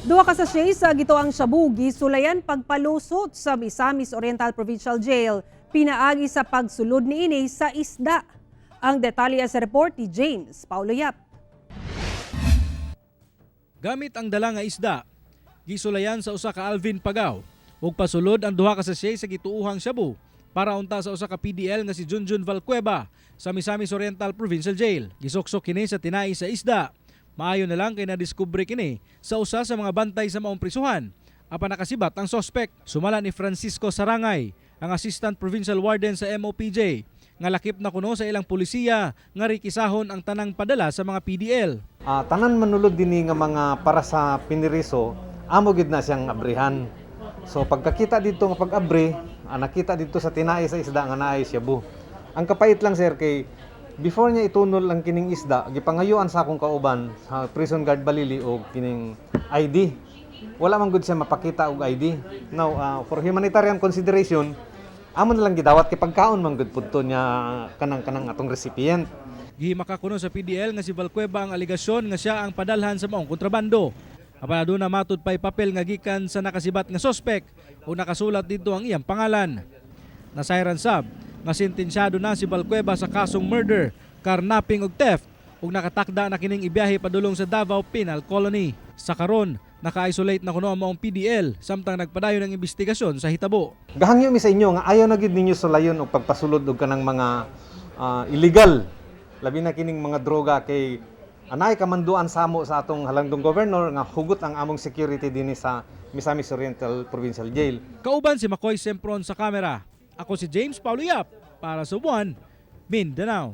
Duha ka sachet sa gituoang shabu gisulayan pagpalusot sa Misamis Oriental Provincial Jail pinaagi sa pagsulod niini sa isda. Ang detalye sa report ni James Paulo Yap. Gamit ang dala nga isda, gisulayan sa usa ka Alvin Pagao ug pasulod ang duha ka sachet sa gituohang shabu para unta sa usa ka PDL nga si Junjun Valcueva sa Misamis Oriental Provincial Jail. Gisuksok kini sa tinai sa isda. Maayo na lang kay nadiskubre kini sa usa sa mga bantay sa maong prisuhan. Apan nakasibat ang sospek. Sumala ni Francisco Sarangay, ang Assistant Provincial Warden sa MOPJ, nga lakip na kuno sa ilang pulisiya nga rikisahon ang tanang padala sa mga PDL. Tanan manulod dinhi nga mga para sa piniriso, amo gid na siyang abrihan. So pagkakita dito nga pag-abri, nakita dito sa tinai sa isda nga naay shabu. Ang kapait lang, sir, kay before niya itunol ang kining isda, gipangayuan sa akong kauban sa prison guard Balili og kining ID. Wala man gud siya mapakita og ID. Now, for humanitarian consideration, amo na lang gidawat kay pagkaon man gud pud to niya kanang atong recipient. Gihimaka kuno sa PDL nga si Valcueva ang alegasyon nga siya ang padalhan sa maong kontrabando. Apan aduna matud pay papel nga gikan sa nakasibat nga sospek o nakasulat didto ang iyang pangalan. Nasayran sab nga sentensyado na si Valcueva sa kasong murder, carnapping ug theft ug nakatakda na kining ibiyahe padulong sa Davao Penal Colony. Sa karon, naka-isolate na kuno ang maong PDL samtang nagpadayon ang investigasyon sa hitabo. Gahangyo mi sa inyo nga ayaw na gid ninyo sulayon og pagpasulod og kanang mga illegal, labi na kining mga droga, kay anay kamanduan samo sa atong halangdong governor nga hugot ang among security dinhi sa Misamis Oriental Provincial Jail. Kauban si Makoy Sempron sa kamera. Ako si James Paulo Yap para sa One Mindanao.